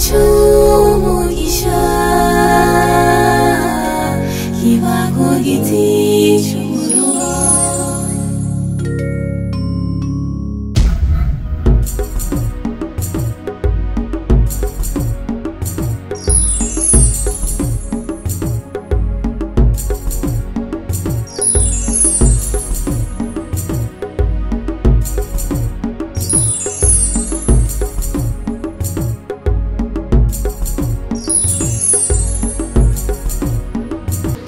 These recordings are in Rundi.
Cy'umugisha kiba ku giti cy'umuruho.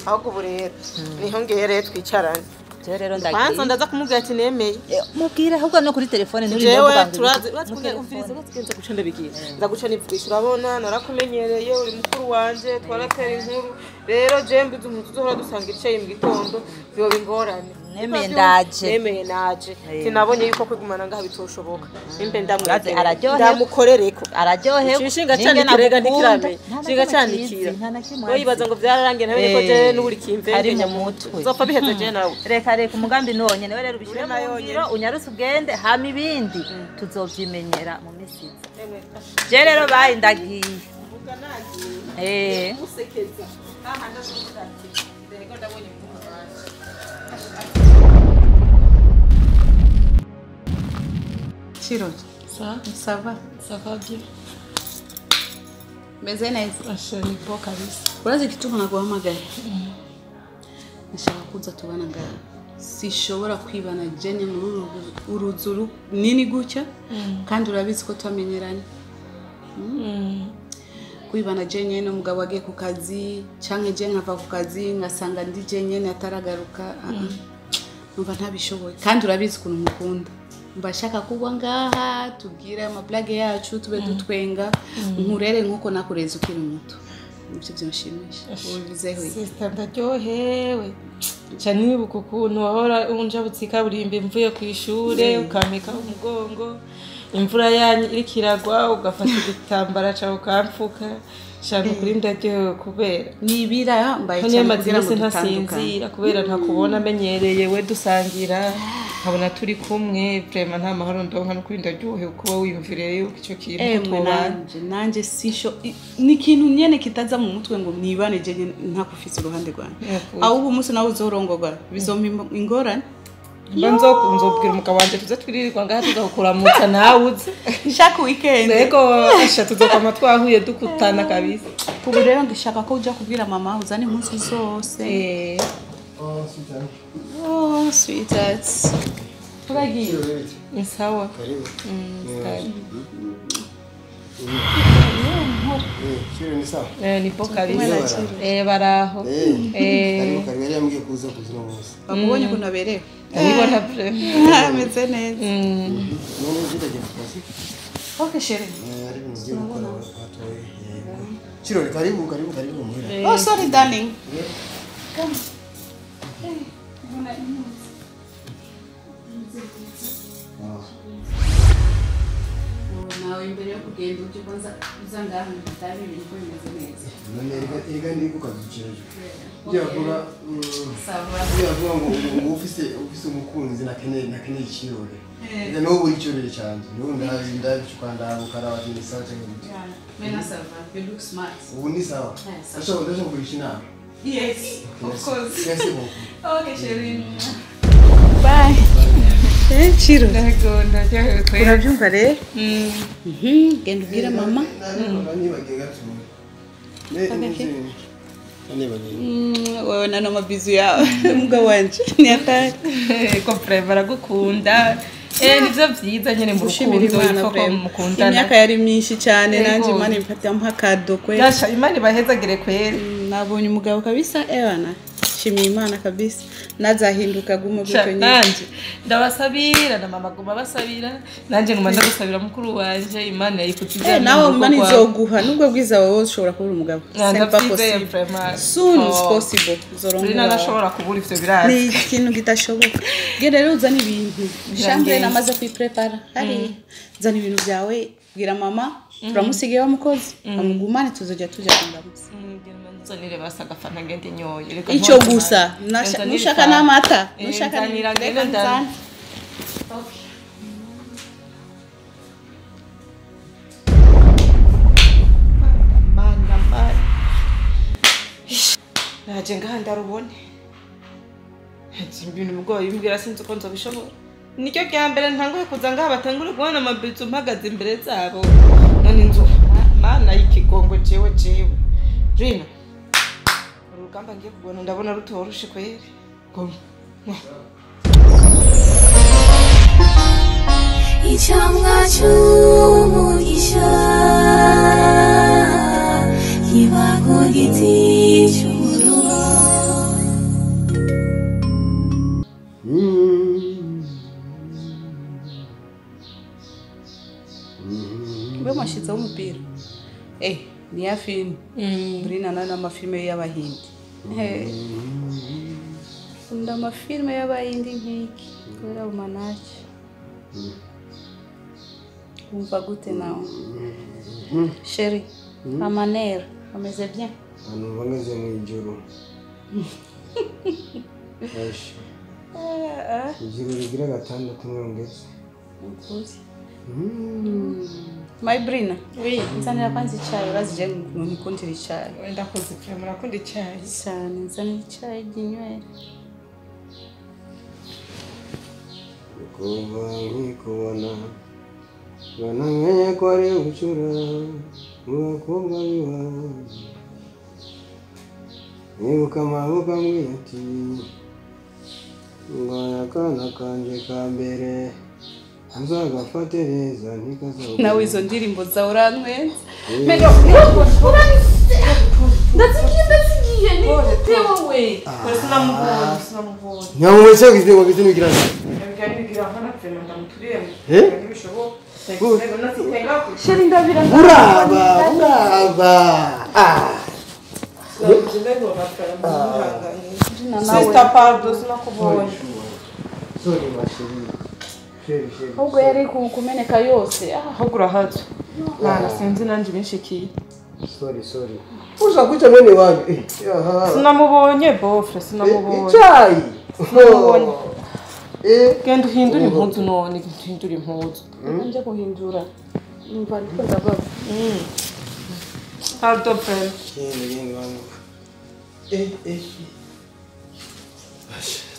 Ahubwo ubu rero niho ngiye rero twicarane. Jewe rero Kwanza ndagiye. Ndaza kumubwira ati nemeye. Mubwire ahubwo no kuri telefone nturi. Jewe turazi uratubwira, umviriza, uratugenda guca, ndabigira ndaguca nivugisha. Urabona narakumenyereye, uri mukuru wanje, twaratera inkuru. Rero je mbizi umuntu tuzohora dusanga icayi mu gitondo vyoba ingorane. Nemeye ndaje. Nemeye naje. Sinabonye yuko kwigumana ngaha bitoshoboka, nimbe Urazi, araryohewe. Ndamukorereko. Araryohewe. Inshinga canikira ntikiramenye, inshinga canikira we yibaza ngo vyararangiye, ntamenye ko jewe n'uburi kimvenge. Ari mu mutwe. Zopfa biheze jewe nawe. Reka reka, umugambi ni wonyene. We rero ubishyire Urema mu yonyene. ngiro, unyarutse ugende, hama ibindi tuzovyimenyera mu misi iza. Je rero bayi ndagiye. Vuga nagiye. Usekeza hahandi azovuga ati ndego ndabonye mukuru wanje. Chiro, Ça, ça va? Ça va bien. Meze neza. Asha, ni poa kabisa. Urazi igituma naguhamagaye? Nashaka kuza tubana ngaha. Sishobora kwibana jene muri uru uruzu runini gutya, kandi urabizi ko twamenyeranye. Kwibana jenyene, umugabo agiye ku kazi, canke je nkava ku kazi ngasanga ndi jenyene ataragaruka. Ah, ah. Numva ntabishoboye, kandi urabizi ukuntu mukunda. Mba shaka kugwa ngaha tubwire amablague yacu, tube dutwenga, nkurere nkuko nakureze ukiri muto. Nivyo vyonshimisha. Ubivizeho iki? Sister, ndaryohewe. Nca nibuka ukuntu wahora unjabutse ikaburimbi mvuye ku ishure, ukampeka umugongo, imvura yanyu iriko iragwa, ugafata igitambara cawe ukamfuka. Shaka kuri ndaryohewe kubera Nibira mbaye ko cyane nyamaze kugira ngo iminsi dutandukane. ntasinzira kubera ntakubona, amenyereye we dusangira, nkabona turi kumwe, vraiment nta mahoro ndonka. No kuri ndaryohewe kuba wiyumviriye yuko ico kintu Emwe, twobana. nanje sisho ni ikintu nyene kitaza mu mutwe ngo nibane je nyene ntakufise uruhande rwanjye. Yego. Ahubwo umunsi nawe uzorongorwa bizompa ingorane. Mba nzobwira umugabo wanje tuze twiririrwa ngaha, tuzakuramutsa nawe uze. Shaka weekend. Yego, asha, tuzokwama twahuye dukutana kabisa. Ubu rero ngishaka ko uja kubwira mama uzane impuzu zose. Oh, sweetheart. Oh, sweetheart. Uragiye ni sawa. Karibu. Sawa. Shiro ni sawa? Ni bo kabisa. Mwana. Baraho. Karibu karibu, yari yambwiye kuza kuza uno munsi. Wamubonye ukuntu aberewe? Ndabibona vraiment. Ameze neza. None ndagiye ku kazi. Okay, chérie. Hari ibintu ngiye gukora hatoye. Yego. Shiro, karibu karibu karibu muhira. Oh, sorry, darling. Come. Ah. Nawe imbere yo kugenda uje kwanza uza ngaha ndabe ibintu ko bimeze neza. None erega ndi ku kazi cejo. Yavuga Sawa. yavuga ngo ufise umukunzi nakeneye ikirore. Ega n'ubu uri ikirore canje. N'ubu ndazi ndabicuka ndabukaraba ni sawa cyangwa gute. Yeah. Mena ça va. You look smart. Ubu ni sawa. Eh, sawa. Ndashaka kugurisha inama. Yes, of course. Merci beaucoup. Okay, chérie. Bye. Eh, Chiro. Yego, ndaryohewe kweli. Urabyumva rero? Genda ubwire mama. Nibagiye gato. Nibagiye. Wewe na mabizu yawe. Mugabo wanje ni hatari. Ko vraiment aragukunda. Nivyo vyiza nyene mu Gushimira rukundo Imana ifo ko vraiment. mukundana. Imyaka yari myinshi cyane Yego. nanjye Imana imfata mpa kado kwe. Yasha, Imana ibahezagire kweli. Nabonye umugabo kabisa, ewana. Shimiye Imana kabisa. Nazahinduka guma Sha, gutyo nyine. nanje ndabasabira na mama guma basabira, nanje nguma ndagusabira mukuru wanje, Imana yayikuze. Eh, nawe Imana izoguha nubwo bwiza wowe ushobora kubura umugabo. Ah, C'est pas ndavyizeye possible. vraiment. Soon is Oh. possible. Uzoronka Rina uwawe. nashobora kubura ivyo birazi. Ni ikintu kidashoboka. Genda rero uzane ibintu. Chambre namaze kuyiprepara. Hariya. Zana ibintu byawe, bwira mama, turamusigiye wa mukozi, amugumane tuzojya tujya kundamutsa. Nzanire basi agafanta ngende nyoye. Reka Icyo ntoze gusa, amazi. Nzanire nushaka ifanta. n'amata, nushaka Nzanira ngende reka nzane. Naje ngaha ndarubone. Ibintu ubwoba bimbwira sinzi uko nzobishobora. Nicyo rya mbere ntanguye kuza ngaha batangure guhana amabizu mpagaze imbere zabo. None inzu mana y'ikigongo jewe jewe. Rina. Urugamba ngiye kugona ndabona rutoroshe kweri. Goma. Icamwa c'umugisha kiba ku giti c'umuruho. Mbe mwashizeho umupira ni ya filime Brina nayo n'amafilime y'Abahindi. Nkunda amafilime y'Abahindi nk'iki kubera bumanake. Wumva gute nawe Chérie, amanera ameze bien. Numva ngeze mu ijuru. Ijuru rigira gatandatu mwongeze. Ukuri. My Brina. Oui. Nzanira kwanza icyayi urazi je nikundira icyayi. Ndakoze pe murakunda icyayi. Cyane nzanira icyayi ginywere. Kuva nkikubona banamenye ko ari ubucura mu bakobwa b'iwanjye. Nibuka amaboko ambwira ati ngo akana kanje ka mbere nzagafate neza ntikazagume. Nawe izo ndirimbo zawe urantwenza. Ndazigiye ndazigiye ni gute wowe? Sinamubonye sinamubonye. Nyamuwe cyo gizwe gizwe nigira. Chérie ndabira. Uraba uraba. Sister pardon sinakubonye. Sorry ma chérie. Chérie chérie. Ahubwo yari kumeneka yose. Ahubwo urahaza. Mana sinzi nanje binshikiye. Sorry sorry. Uza kuca mwene wanyu. Sinamubonye bofre sinamubonye. Icyayi. Sinamubonye. Genda uhindure impuzu none uhindure impuzu. Nje guhindura. Numva ndiko ndababa. Pardon frère. Genda wangu.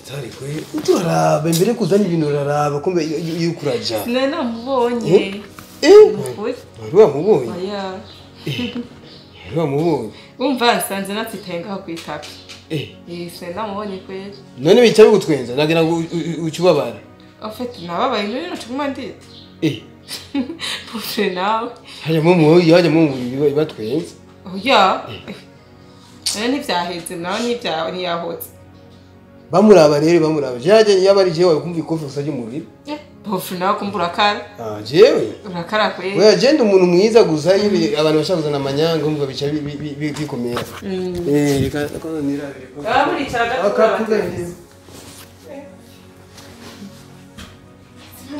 Tari kwe uturaraba imbere kuzana ibintu uraraba kumbe iyo kuraja. Sinamubonye. Wari wamubonye? Oya. Wari wamubonye? Umva nsanze natsitengaho kwitapi. Sinamubonye kweri. None bica bigutwenza nagira ngo ucubabara. En fait nababaye none nacuma ndite. Pufre nawe. Hajya mu hajya mu batwenza. Oya. None ntivyaheze nawe ntivyawe ntiyahotse. Bamuraba rero bamuraba. Jaje yaba ari jewe kumva ikofi gusa ry'umubiri. Pufre nawe kumbura kara. Jewe. Urakara kweri. Oya je ndi umuntu mwiza gusa ibi abantu bashaka kuzana amanyanga umva bica bikomera. Reka nirabire. Bamuricara gato.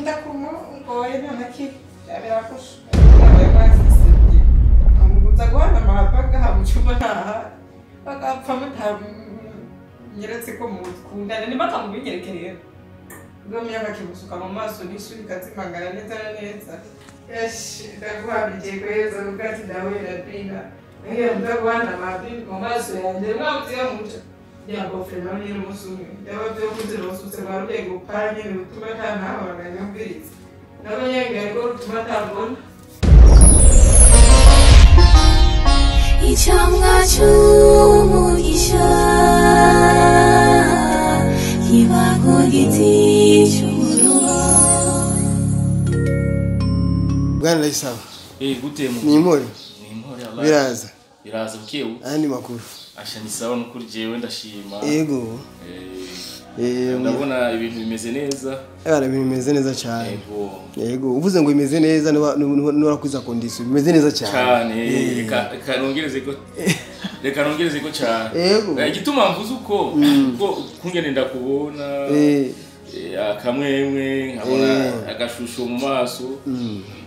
Ndakuma ngoye nta birakusha. Amuguza guhana amahapa mu cyumba ntaha bagapfa mutanyeretse ko mukundana niba atamubinyereke rero ubwo myaka kimusuka mu maso n'isuri ikazimangana neza na neza. Ndaguhamije kweza kuko ati ndahurira Brina ngiye ndaguhana amahapa mu maso yanjye mwabuze muca yagofre nawe nyine umunsi umwe yaba byo kuzirosutse rwa rwego gupara nyine rutuma nta ntahoraga nyumviriza nawe nyine ariko rutuma atabona. Icamwa c'umugisha kiba ku giti c'umuruho. Bwana Ndayisaba. Gute mu? Ni impore. Ni impore Allah. Biraza. Biraza bukebu. Andi makuru. Asha ni sawa nukuri jewe ndashima. Yego. Ndabona ibintu bimeze neza. Ibintu bimeze neza cyane. Yego. Yego, uvuze ngo bimeze neza nurakwiza condition bimeze neza cyane. Cyane. Reka nongereze ko cyane. Yego. Igituma mvuze uko ko kungene ndakubona. Akamwemwe nkabona agashusho mu maso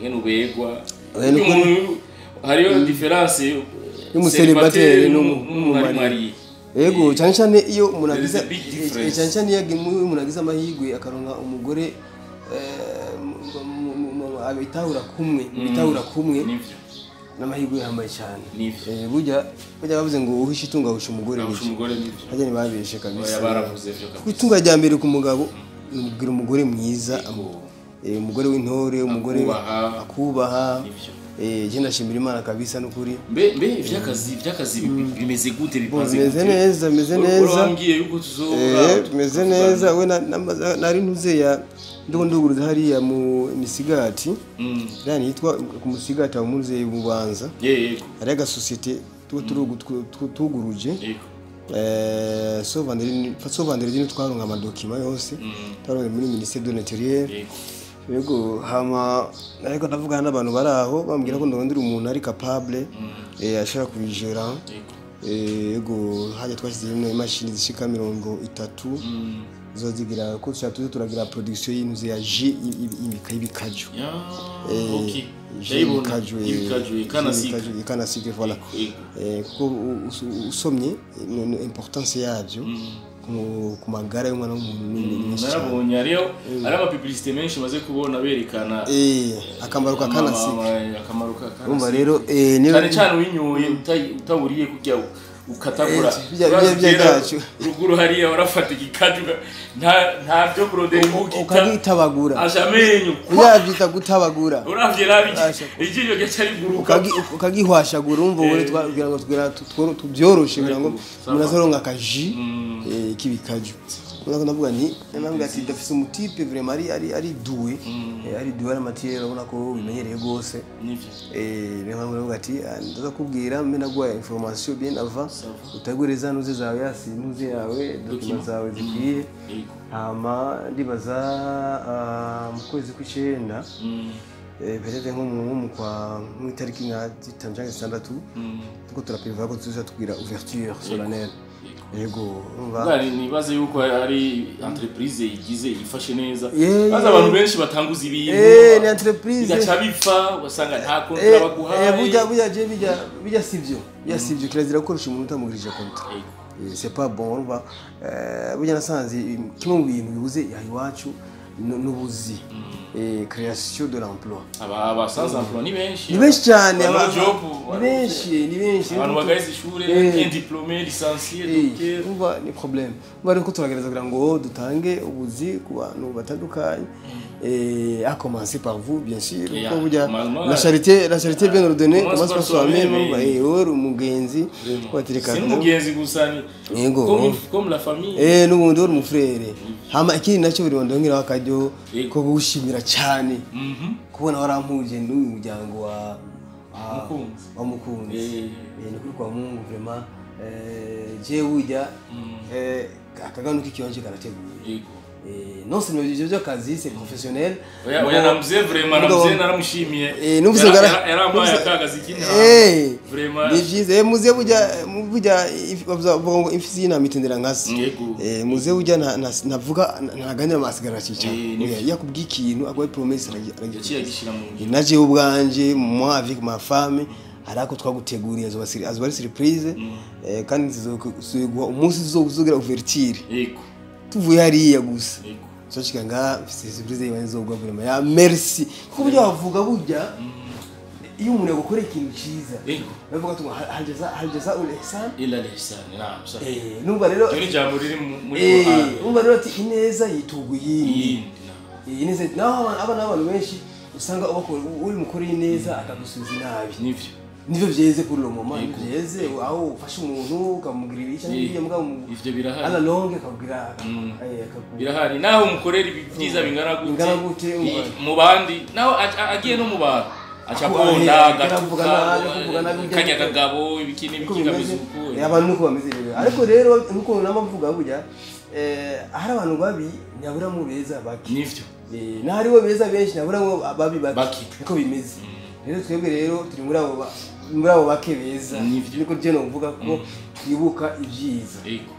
ngene ubegwa. Hariyo difference y'umuselibateri n'umumariye. Yego, cyane cyane iyo umuntu agize cyane cyane iyo umuntu agize amahirwe akaronka umugore abitahura kumwe, bitahura kumwe. N'amahirwe yahambaye cyane. Nivyo. Burya burya bavuze ngo uhisha itunga ahusha umugore. Ahusha Nivyo. umugore, nivyo. Harya ntibabeshe kabisa. Oya, baravuze vyo kabisa. Itunga rya mbere ku mugabo ni ukugira umugore mwiza, umugore w'intore, umugore Akubaha. akubaha. Nivyo. Je ndashimira Imana kabisa n'ukuri. Mbe ivy'akazi bimeze gute, bipanze Bimeze gute? neza, bimeze Uri neza. wambwiye yuko tuzohura. Bimeze neza. We nari ntuze ya ndiko nduguruza hariya mu misigati. Yani yitwa ku musigati wa muzeyi Bubanza. Yego. Hari agasosiyete tuba tuguruje. Yego. So vendredi twaronka amadokima yose. Twaronka muri ministère de l'Intérieur. Yego. Yego, hama ariko ndavugana n'abantu bari aho bambwira ko ndondera umuntu ari capable, ashobora kubijera. Yego. Yego, hajya twashyize imashini zishika 30 zigira ko tuza turagira production y'intuze ya jus y'ibikaju. Ya, okay. Jus Ndayibona. y'ibikaju, Y'ibikaju, jus ikanasika. y'ibikaju, ikanasike, voilà. Yego. Kuko usomye importance yabyo ku magara y'umwana w'umuntu ni nyinshi cyane. Narabonye hariyo ari amapublicité menshi maze kubona berekana Akamaro ka kanasike. Akamaro ka kanasike. Urumva rero niyo Cyane cyane winyoye utawuriye kurya ukatagura. Bijya byacu. Ruguru hariya warafata igikaju nta byo kurondera imbugita. Ukagitabagura. Aja amenyo. Uyabyita gutabagura. Uravye nabi Asha. ijisho ryaca riguruka. Ukagihwashagura. Urumva ubu kugira ngo tugira tubyoroshe kugira ngo Sawa. umuntu azoronka akaji k'ibikaju. Urabona ko ndavuga nti namubwira ati ndafise umutipe vraiment ari doué, ari doué ari matière, urabona ko bimenyereye rwose. Nivyo. Niyo mpamvu ndavuga ati ndaza kubwira mbe naguha information bien avant, utegure za ntuze zawe, yasi ntuze yawe, document zawe zikwiye. Yego. Hama ndibaza mu kwezi kw'icenda, peut-être nko mu kwa nk'itariki nka 5 canke 6, tuko turaprévoir ko tuza tugira ouverture solennelle. Yego, urumva. Bwari nibaze yuko ari entreprise igize ifashe neza. Maze abantu benshi batanguza ibintu. Ni entreprise. Bigaca bipfa, ugasanga nta contrat baguhaye. Burya je bijya sivyo, bijya sivyo. Kirazira gukoresha umuntu utamugirije contrat. Yego. C'est pas bon. Urumva, burya nasanze kimwe mu bintu bibuze aha iwacu n'ubuzi, création de l'emploi. Aba sans emploi ni benshi. Ni benshi cyane. Abantu job, ni benshi, ni benshi. Abantu bagaheza ishure, bien diplômé, licencié, docteur. Urumva ni problème. Urumva rero ko turagerageza kugira ngo dutange ubuzi ku bantu batandukanye, à commencer par vous bien sûr, kuko burya Normalement, la charité bien ordonnée commence commence par par soi-même. soi-même, Urumva, wowe uri umugenzi watereka. Si n'umugenzi gusa ni Yego. comme la famille. N'ubundi uri umufrere. Hama ikindi nacyo buri ndongeraho akaryo Yego. ko gushimira cyane kubona warampuje n'uyu muryango wa Mukunzi. wa Mukunzi. Ni kuri kwa Mungu vraiment, jewe burya akagano k'ikiwanje karateguye. Yego. Non seulement ivyo by'akazi, c'est professionnel. Oya, namuze vraiment, namuze naramushimiye. Numvise Yarampaye akagazi k'intama. Vraiment. Ni vyiza. Muze burya bavuga ngo imfisi y'intama itendera nkasi. Yego. Muze burya ntavuga, ntaganira amasigara aracica. Nivyo. Iyo akubwiye ikintu, aguhaye promesse, Yaciye aragiye. agishyira mu ngiro. Na jewe ubwanje, moi avec ma femme, hari ako twaguteguriye, azoba ari surprise, kandi zizoguha umunsi uzogira ouverture. Yego. Tuvuye hariya gusa, Yego. soshika ngaha mfise surprise yiwe nzogwa. Vraiment ya merci, kuko burya bavuga burya iyo umuntu yagukoreye ikintu cyiza, Yego. bavuga ati hal jaza ul ihsan Illa l'ihsan. Naam, sahih. Numva rero Iryo ni ijambo riri muri Qur'an. Numva rero ati ineza yituga iyindi. Iyindi, naam. Ineza naho abana b'abantu benshi usanga uri mukoreye ineza akagusubiza inabi. Nivyo. Nivyo vyeze kuri uwo moment, nivyo vyeze aho ufashe umuntu ukamugirira iki n'ibyo mugabo Ivyo birahari. à la longue akabwira Birahari naho umukorera ibi byiza bingana gute. Bingana gute, umva. Mu bandi naho agiye no mu bantu aca Aku- aponda akavuga nabi, akavuga nabi, kanya kagabo ibiki uko n'ibiki bimeze. kameze uko. Abantu nuko bameze rero. Ariko rero nkuko namavuga burya, hari abantu babi ntihaburamo beza bake. Nivyo. N'aharibo beza benshi ntihaburamo ababi bake. Bake. Niko bimeze rero. Twebwe rero turi muri abo bake beza. Nivyo. Niko je novuga ko twibuka ibyiza. Yego.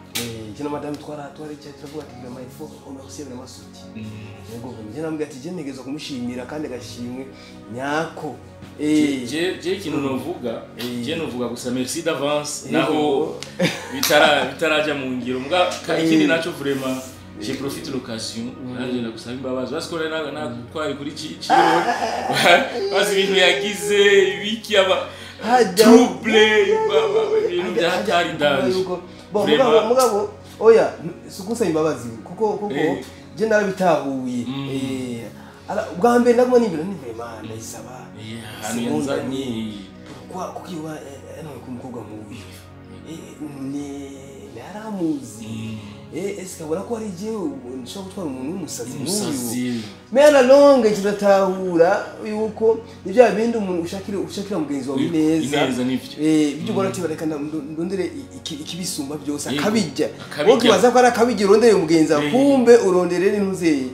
Je na madame twaricaye turavuga ati vraiment il faut remercier vraiment Suti. Yego, je namubwira ati je ntegerezwa kumushimira kandi agashimwe nyako. Je ikintu novuga, je novuga gusa merci d'avance, Yego. naho bitaraja mu ngiro mbwa ikindi naco vraiment je profite l'occasion nanje ndagusaba imbabazi parce que rero na twari kuri Ciro bazi ibintu yagize ibiki aba Hajya Trouble, ibintu bya hatari danger. Bon, Vraiment. mugabo oya, sugusaba imbabazi kuko Eh. je narabitahuye. Ubwa mbere naguma nimbira ni vraiment ndayisaba. Eh, ahantu yanzanye. Kwa kuko iwa nawe ku mukobwa nk'uyu. Ni naramuzi. Ese kabona ko ari jewe nshobora gutwara umuntu w'umusazi nk'uyu. Umusazi. Mais à la longue turatahura yuko ni bya bindi umuntu ushakira mugenzi wawe ineza. Ineza nivyo. Ibyo ubona ati bareka ndondere ikibisumba byose Yego. akabijya. Akabijya. Wowe ukibaza ko ari akabijya urondere mugenzi wawe, kumbe urondere n'intuzeye.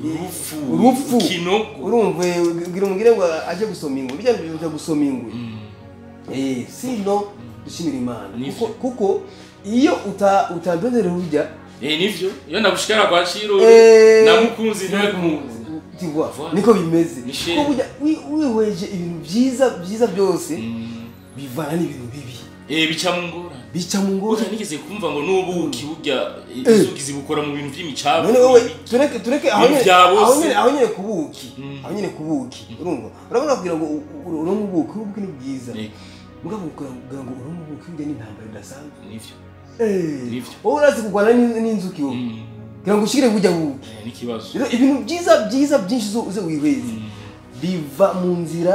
Urupfu. Urupfu. Kinogo. Urumva ugira umugire ngo aje gusoma ingwe, bijya bijya gusoma ingwe. Sino dushimira Imana. Nivyo. Kuko iyo utandondere urya Nivyo. Iyo ndagushikara kwa Ciro namukunzi ntakunzi. Tu vois, Voilà. niko bimeze. Ni shame. Kuko burya wihweje ibintu byiza byiza byose bivana n'ibintu bibi. Bica mu ngorane. Bica mu Burya ngorane. nigeze kumva ngo n'ubuki burya inzuki zibukora mu bintu vy'imicafu. None wowe tureke aho Ibintu nyene vya bose. aho nyene kubuki. Urumva? Urabona kugira ngo uronke ubuki, ubuki ni bwiza. Mugabo kugira ngo uronke ubuki burya ni intambara idasanzwe. Nivyo. Nivyo. Wowe urazi kurwana n'inzuki wowe. Kugira ngo ushikire burya buki. N'ikibazo. Rero ibintu byiza byiza byinshi uze wihweze biva mu nzira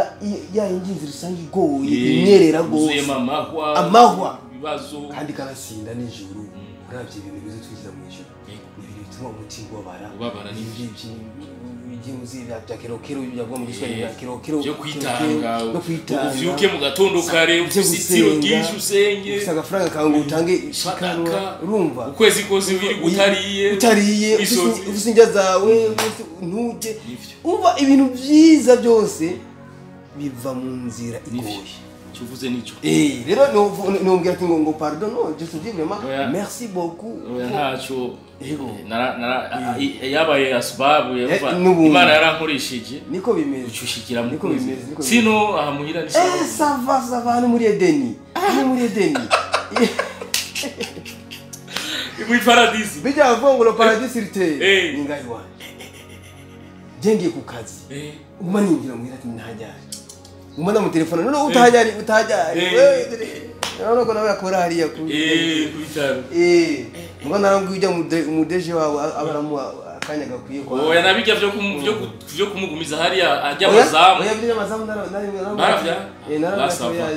ya yindi nzira usanga igoye, inyerera rwose. Uzuyemo amahwa. Amahwa. Ibibazo. Kandi karasinda nijoro uravye ibintu bize twiza mu ijoro. Ni ibintu bituma umutima ubabara. Ubabara nivyo. Iby'inzu bya kerokero byagwa mu giswahili bya kerokero Byo kwitanga. byo kwitanga. Uvyuke mu gatondo kare Byo ufise itiro gusenga. ryinshi usenge. Ufise agafaranga kawe ngo utange ishikanwa Sadaka. urumva Ukwezi kose wirirwa utariye. utariye Wisoze. ufise indya zawe ntujye Nivyo. umva ibintu byiza byose biva mu nzira Nivyo. igoye. Icyo uvuze nico. Rero numbwira ati ngo pardon, no je te dis vraiment Oya. merci beaucoup. Oya ntaco. Yego. Yabaye asbabu yumva N'ubundi. Imana yarankoresheje Niko bimeze. ucushikira Niko mukunzi. bimeze, niko bimeze. Sino aha muhira ni sawa. Ça va, ça va, ni muri Edeni. Ni muri Edeni. Muri paradisi. Bijya bavuga ngo le paradis sur terre. Eh. Ni ngaho iwanjye. Je ngiye ku kazi. Nguma ninjira muhira ati ntajyari. Nguma ndamutelefona none utajyari utajyari. Urabona ko nawe akora hariya ku. Ku bitaro. Ngo narambwiye ujya mu DG wawe abaramuha akanya gakwiye kwa. Oya nabijya byo kumugumiza hariya ajya Oya, amazamu. Oya bijya amazamu Baravya? Naravya. Basava.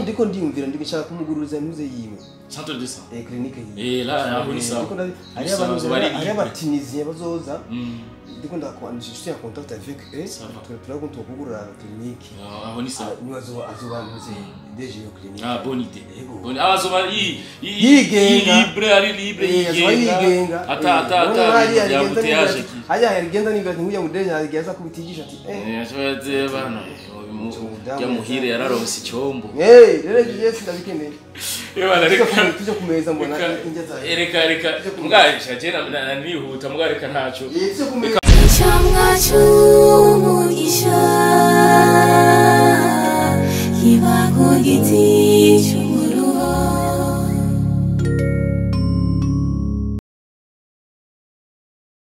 Ndiko ndiyumvira ndiko nshaka kumuguruza impuzu yiwe. Centre de santé. Clinique yiwe. Là aho ni sawa. Ndiko Ni hariya sawa, abantu bari hariya libre. abatunisiens bazoza. Ndiko ndakwa je suis en contact avec eux. Ça va. Turabona tukugurura clinique. Aho ni sawa. Niwe azoba mpuze DG yo clinique. Ah, bonne idée. Yego. Bonne. Ah, azoba Yigenga. libre, ari libre Azoba yigenga. Ata ata ata hariya ya agenda bouteillage nibwira ki. ati- hariya agenda nibwira ati nk'ujya mu DG agiye aza kubitigisha ati Ashobora bana. Ya muhire yararonse icyombo. Rero ibyo byose ndabikeneye. Bana reka. Tujye ku meza mbona indya zawe. Reka mbwarisha je na nihuta mbwareka ntaco. Tujye ku meza. Icamwa c'umugisha kiba ku giti.